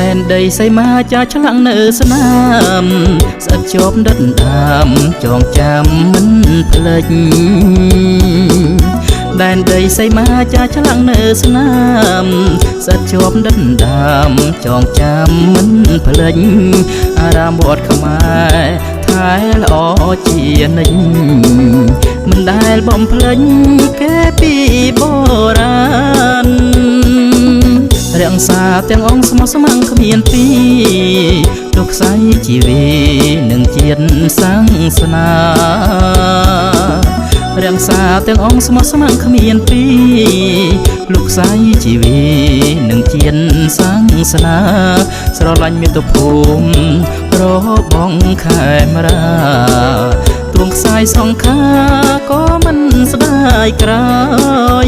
ដែនដីសីមាចាឆ្លាំងនៅស្នាមស្អិតជាប់ដិតដើមចងចាំមិនភ្លេចដែនដីសីមាចាឆ្លាំងនៅស្នាមស្អិតជាប់ដិតដើមចងចាំមិនភ្លេចអារាមវត្តខ្មែរថែល្អជានិច្ចមិនដែលបំភ្លេចគេពីបុរាណរក្សាទាំងអង្គស្មោះស្ម័គ្រគ្មានពីលោកខ្សែជីវីនឹងជាតិសាសនារក្សាទាំងអង្គស្មោះស្ម័គ្រគ្មានពីលោកខ្សែជីវីនឹងជាតិសាសនាស្រឡាញ់មាតុភូមិរបងខេមរាទួងខ្សែសង្ខាក៏មិនស្ដាយក្រោយ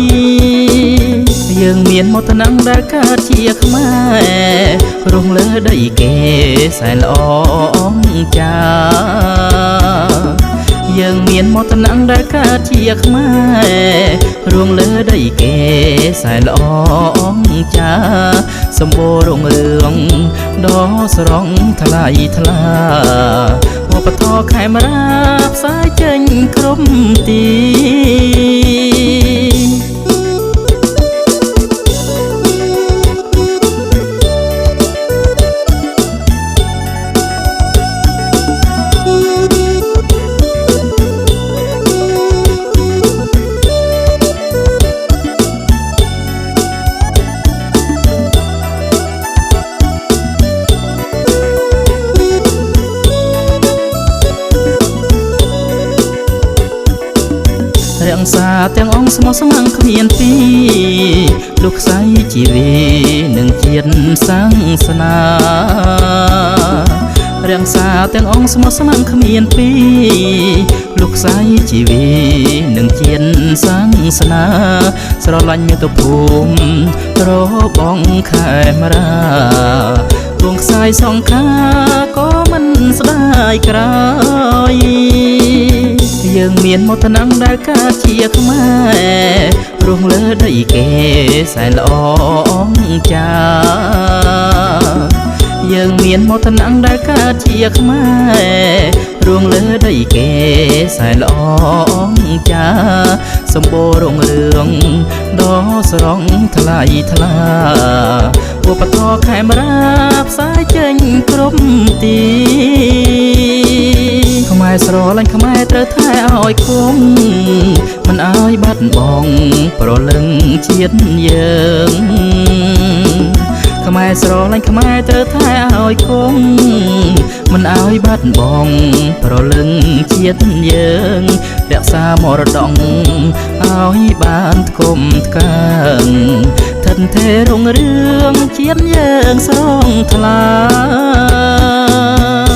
យើងមានមោទនៈដែលកើតជាខ្មែររងលើដីគេសែនល្អអង្ចាយើងមានមោទនៈដែលកើតជាខ្មែររួងលើដីគេសែនល្អអង្ចាសម្បូររុងរឿងដ៏ស្រង់ថ្លៃថ្លាវប្បធម៌ខេមរាផ្សាយចេញគ្រប់ទីរក្សាទាំងអង្គស្មោះស្ម័គ្រគ្មានពីលោកខ្សែជីវីនឹងជាតិសាសនារក្សាទាំងអង្គស្មោះស្ម័គ្រគ្មានពីលោកខ្សែជីវីនឹងជាតិសាសនាស្រឡាញ់មាតុភូមិរបងខេមរាទួងខ្សែសង្ខាក៏មិនស្ដាយក្រោយយើងមានមោទនៈដែលកើតជាខ្មែររងលើដីគេសែនល្អអង្ចាយើងមានមោទនៈដែលកើតជាខ្មែររួងលើដីគេសែនល្អអង្ចាសម្បូររុងរឿងដ៏ស្រង់ថ្លៃថ្លាវប្បធម៌ខេមរាផ្សាយចេញគ្រប់ទីខ្មែរស្រឡាញ់ខ្មែរត្រូវថែឲ្យគង់មិនឲ្យបាត់បង់ប្រលឹងជាតិយើងខ្មែរស្រឡាញ់ខ្មែរត្រូវថែឲ្យគង់មិនឲ្យបាត់បង់ប្រលឹងជាតិយើងរក្សាមរតកឲ្យបានថ្កុំថ្កើងថិតថេររុងរឿងជាតិយើងស្រងថ្លា។